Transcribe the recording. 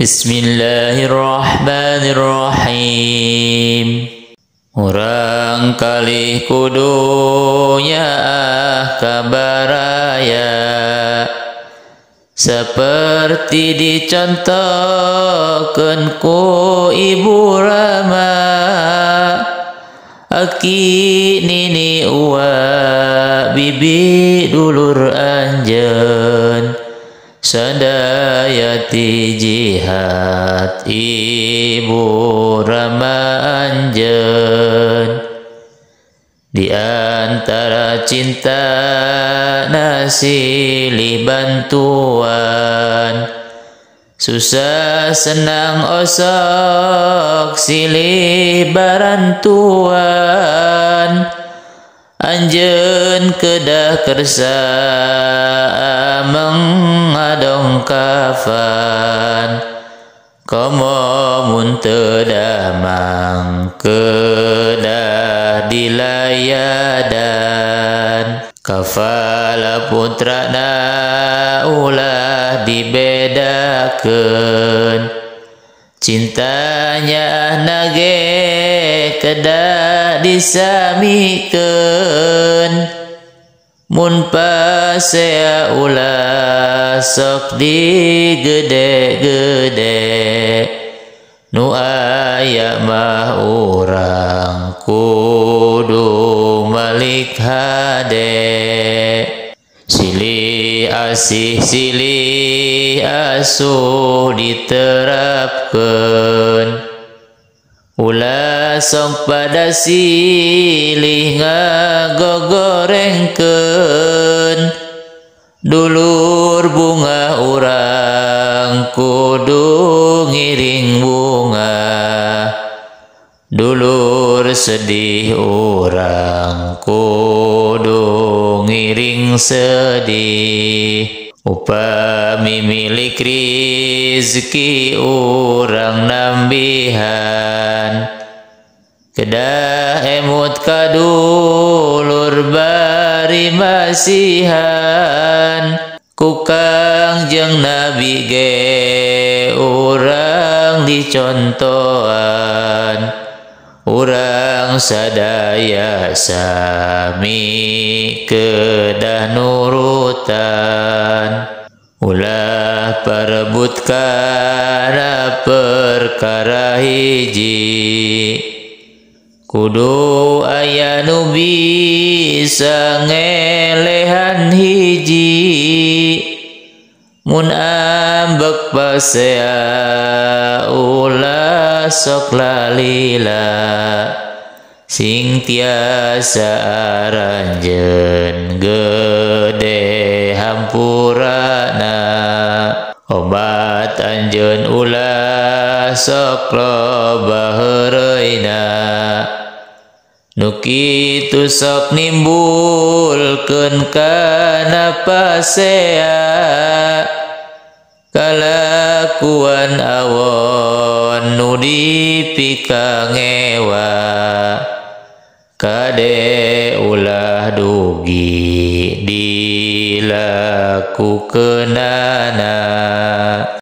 Bismillahirrahmanirrahim. Urang kalih kudu nyaah ka baraya, seperti dicontohkeun ku Ibu Rama. Aki nini uwa bibi dulur anjeun, sadaya ti jihad Ibu Rama anjeun. Di antara cinta nasilih bantuan, susah senang osok silih barantuan. Anjeun kedah kersa mengadongkafan, komo mun teu damang kedah dilayadan. Kafala putrana ulah dibedakeun, cintanya nage kedah disamikeun. Mun pasea ulah sok digede-gede, nu aya mah urang kudu malik hade. Silih asih silih asuh diterapkeun, ulah sok pada silih ngagogorengkeun. Dulur bunga urang kudu ngiring bunga, dulur sedih urang kudu ngiring sedih. Upami milik rizki urang nambihan, kedah emut kadulur bari masihan. Ku Kangjeng Nabi ge urang dicontohan, urang sadaya sami kedah nurutan. Ulah parebut kana perkara hiji, kudu aya nu bisa ngelehan hiji. Mun ambek pasea ulah sok lalila, sing tiasa aranjeun gede hampurana. Obat anjeun ulah sok loba heureuyna, nu kitu sok nimbulkeun kana pasea. Kalakuan awon nu dipikangewa, kade ulah dugi dilakukeunana.